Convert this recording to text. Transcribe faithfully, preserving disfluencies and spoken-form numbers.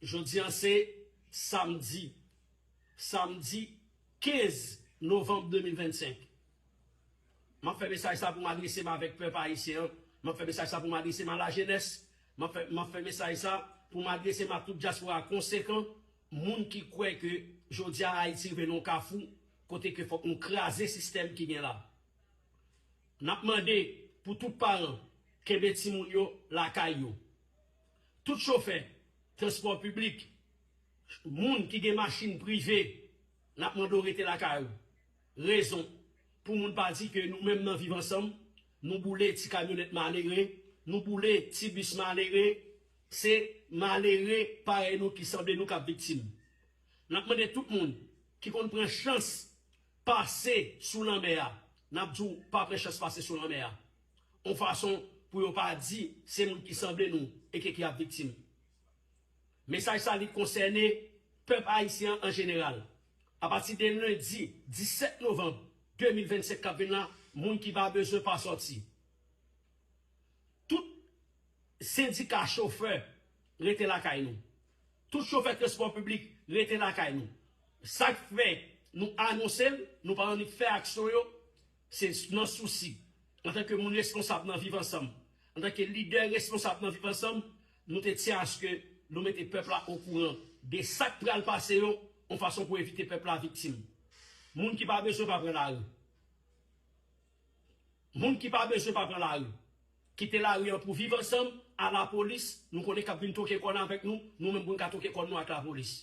Jodi a se samdi, samdi kenz novanm de mil vennsenk. M ap fè mesaj sa pou m adrese m avèk pèp ayisyen an. M ap fè mesaj sa pou m adrese m a lajenès. M ap fè, m ap fè mesaj sa pou m adrese m a tout dyaspora konsekan, moun ki kwè ke jodi a Ayiti rive nan yon kafou kote ke fòk nou kraze sistèm ki gen la. N ap mande pou tout paran kenbe timoun yo lakay yo. Tout chofè transpò piblik, moun ki gen machin prive, n ap mande w rete lakay ou. Rezon, pou moun pa di ke nou menm nan Viv Ansanm, nou boule ti kamyonèt malere, nou boule ti bis malere, se malere parèy nou ki sanble nou k ap viktim. N ap mande tout moun ki konn pran chans pase sou lanmè a, n ap di w pa pran chans pase sou lanmè a. Yon fason pou yo pa di se moun ki sanble nou e ke ki ap viktim. Mesaj sa li konsène pèp ayisyen an an jeneral. Apati de lendi disèt novanm de mil vennsenk k ap vin la, moun ki pa bezwen pa sòti. Tout sendika chofè rete lakay nou. Tout chofè transpò piblik rete lakay nou. Sa k fè nou anonse l, nou pa annik fè aksyon yo, se nan sousi, antanke moun responsab nan Viv Ansanm, antanke lidè responsab nan Viv Ansanm, nou te tyen aske nou mete pèp la okouran de sa k pral pase yo, yon fason pou evite pèp la viktim. Moun ki pa bezwen pa pran lari. Moun ki pa bezwen pa pran lari. Kite lari an pou Viv Ansanm, a lapolis, nou konnen k ap vin twoke kòn avèk nou, nou menm pou n ka twoke kòn nou ak lapolis.